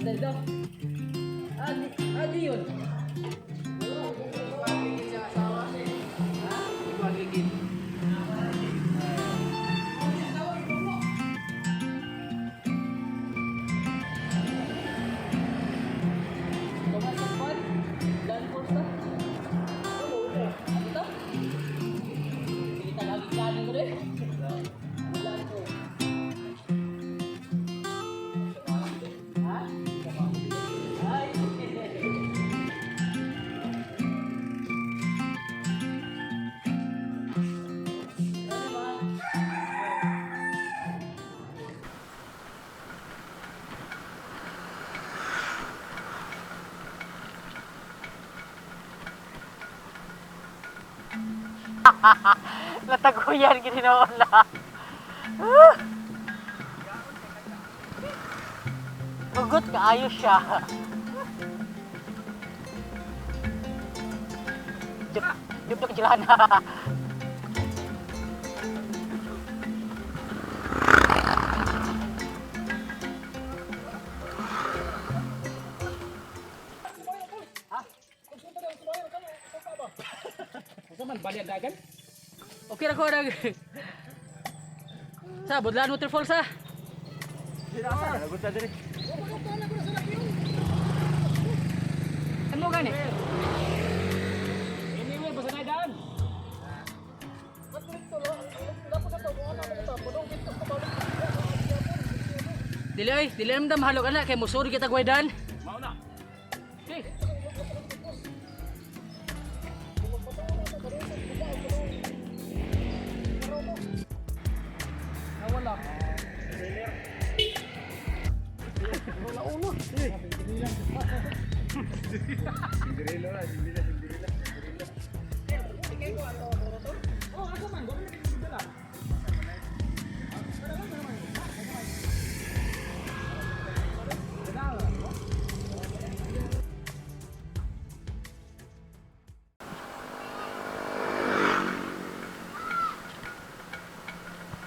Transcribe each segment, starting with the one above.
Dito. Ah, di, ah, di yun. Ha? Tumasok pa? Dan pulsa? Ano to? Sige, tagagig kanin ko rin. Wala ko. Ha? Ay. Ano ba? Nataguyan ginoon na. Hugot kaayo siya. Jup, jup na kajilana. Okay ra ko nag. Sa Budlaan Waterfalls sa. Ano gani? Anyway, basta na daan. Dili oy, dili naman da mahalog ana kay musod kita gwaydan. Mao na. Okay.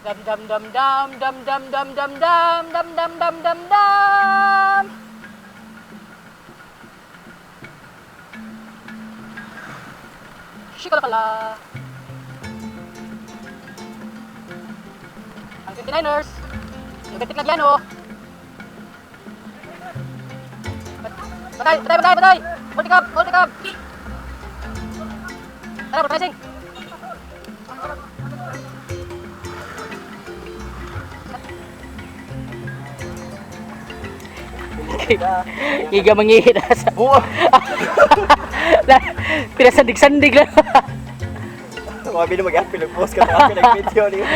Dam dam dam dam dam dam dam dam dam dam dam dam dam dam. Shikalakala. Ang 59ers. Yung na yan oh. Patay, patay, patay, patay. Multicab, multicab. Tara, pressing. Iga mangihit sa Buwa. Pinasandig-sandig lang. Mga bilo mag-apil, nag-post ka sa akin, nag-video niyo.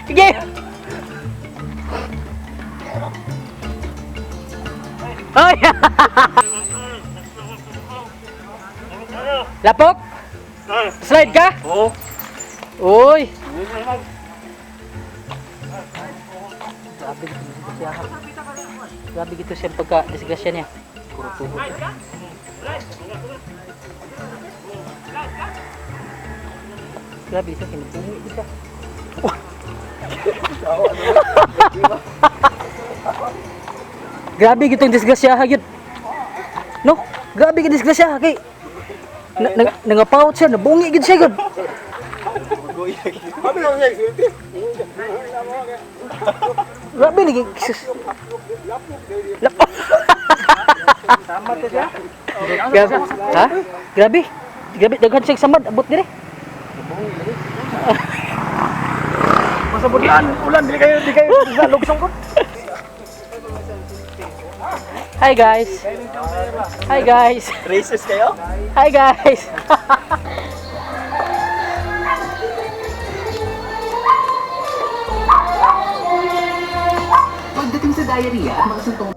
Sige. Hoy. Lapok? Slide ka? Oo. Uy. Grabe gitu disgrasya. Grabe gitu siya pagka disgrasya niya. Puro tuhod. Grabe siya, kinabungi siya. Grabe gitong disgrasya gyud. No, grabe gid disgrasya kay na, na, nangapawot siya, nabungi gid siya gud. Grabe lagi. Lapok. Grabe. Ha? Grabe. Grabe daghan siya samad abot dire. Basta budlaan, ulan, di kayo sa lugsong ko. Hi guys. Hi guys. Racist kayo? Hi guys. Pagdating sa diarrhea at mga sintomas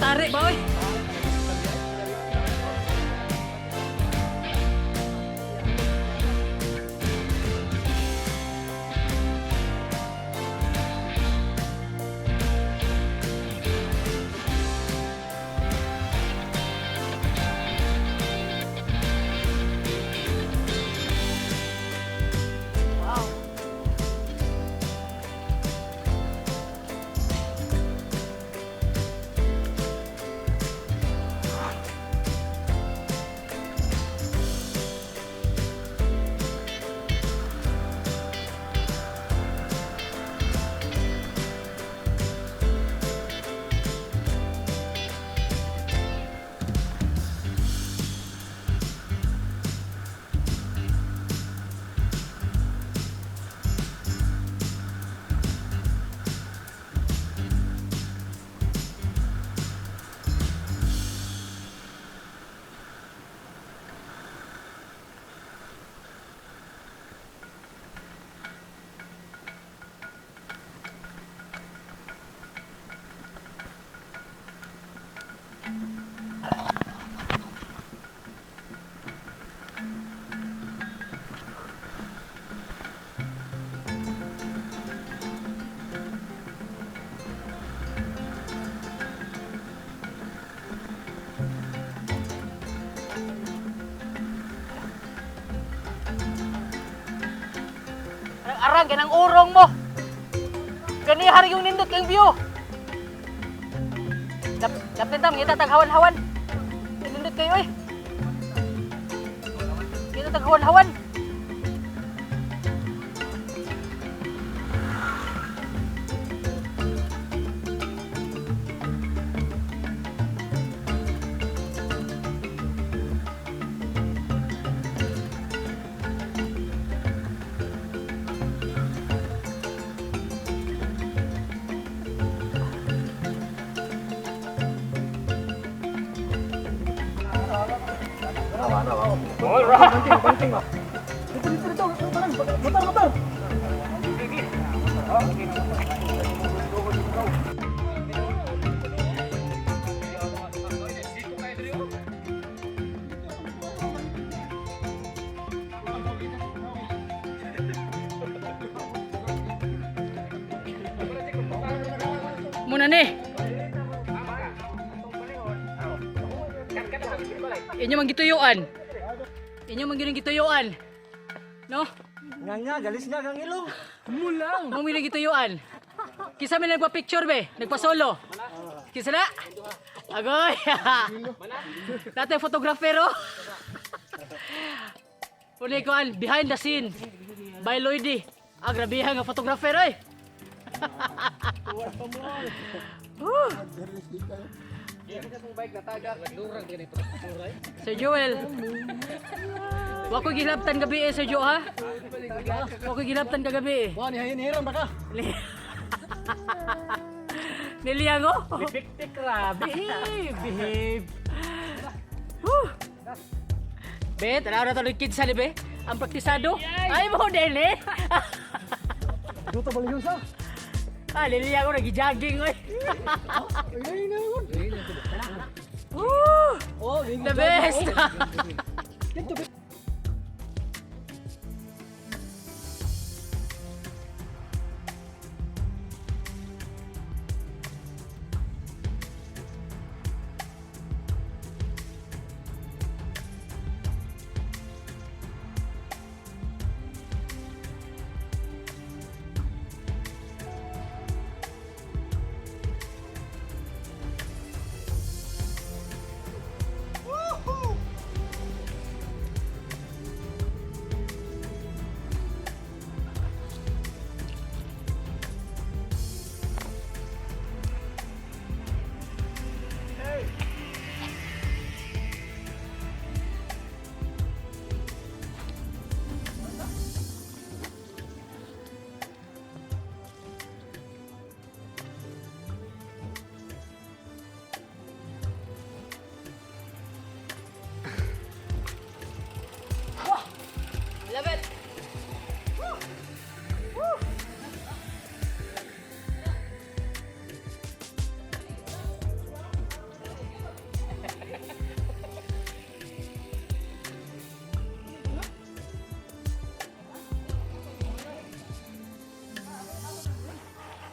Tari ba oy? Arang arang kanang urong mo. Kani hari yung nindot kang view. Dap dapin tam kita taghawan-hawan. Nindot kayo eh. Kita taghawan-hawan. Banting, banting ba? Dito, dito, dito. Motor, motor. Muna ni. Inyo man gituyuan. Inyo man gyud gituyuan. No? Nga nga, galis nga kang ilong. Mulang. Mo man gituyuan. Kisa man nagpa-picture be, nagpa-solo. Kisa na? Agoy. Dati photographer oh. Uli ko an behind the scene by Lloydie. Ah, grabehan nga photographer oy. Woo. Sir Joel. Wa ko gilabtan gabi eh, Sir Joe ha. Wa ko gilabtan kagabi eh. Wah, nihiram ba ka? Niliyang oh. Bibiktik ra. Behave, behave. Woo. Be, tanaw na tuloy kids be. Ang praktisado. Ay mo din eh. Dito ba yun sa? Ah, liliyang ko nagi-jogging oy. Ay, ay, ay, ay. Woo! Oh, The best. Dito,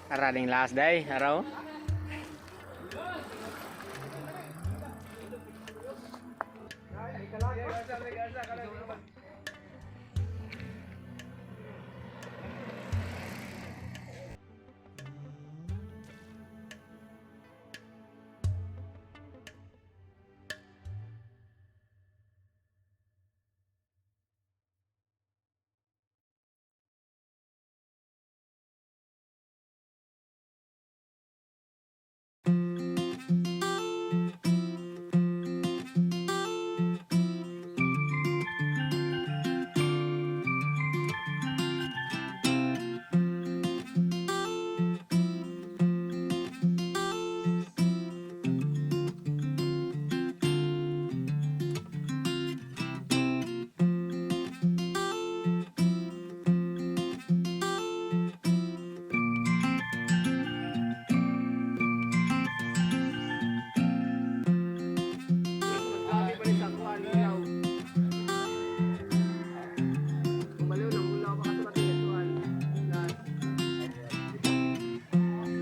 Araling last day, araw.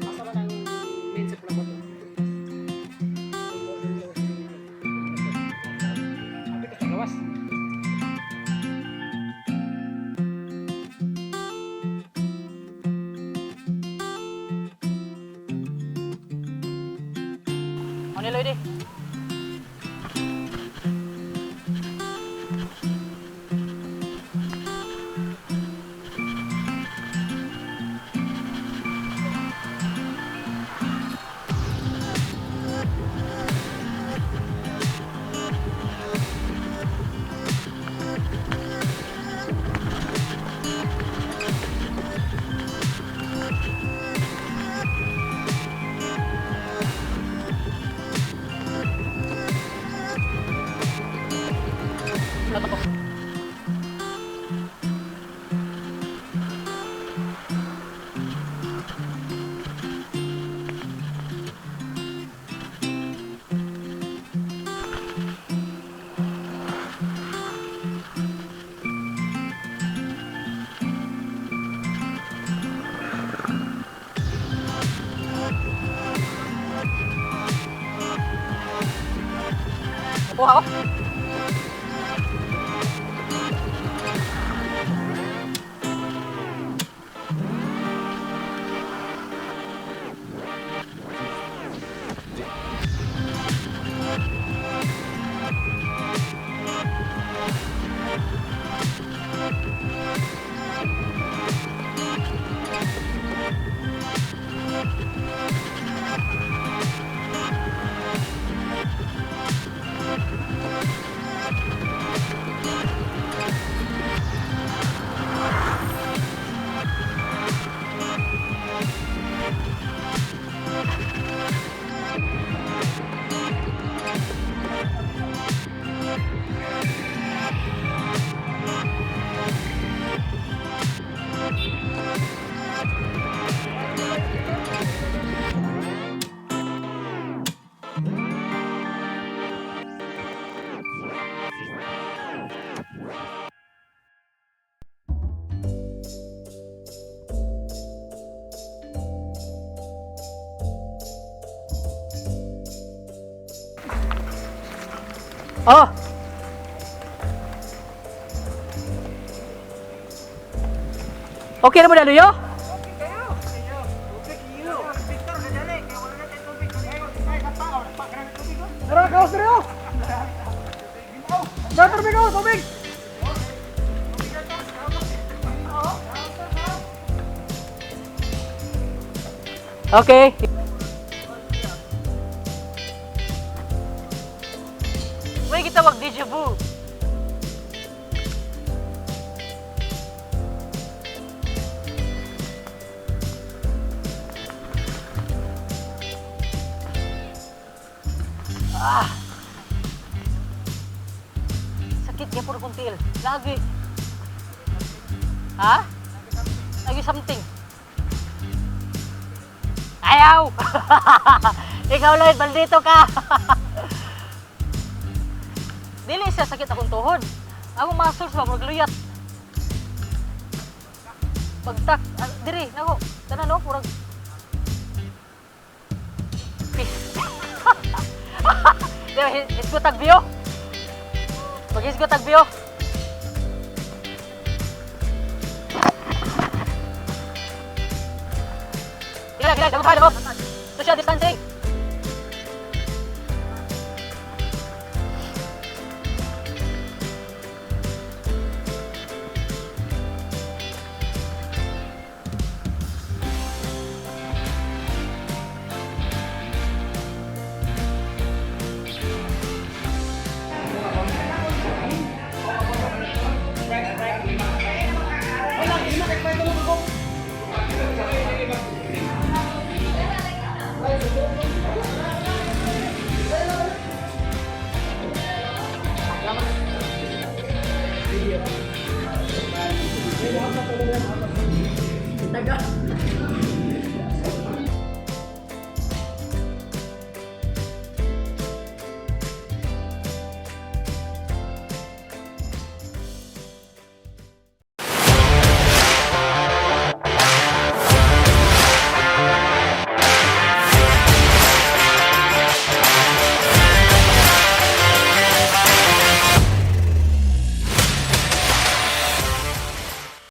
Asa man ang main sa Pulaboto? Apit ka sa gawas. Ano Lloyd eh? Wala ko. Kuha ko. Oh. Okay na mo daluyo? Tara, kaos na rin. Tara, tubig oh, tubig! Okay. May gitawag deja vu. Ah. Sakit niya puro kong tiil. Lagi. Ha? Lagi something. Ayaw! Ikaw, Lloyd, maldito ka! Dili siya sakit akong tuhod. Akong muscles ba, magluyat. Pagtak, ah, diri, nako, tanan no, purag. Hisgot tag view. Maghisgot tag view. Gila, gila, gila, gila, social distancing. Taga.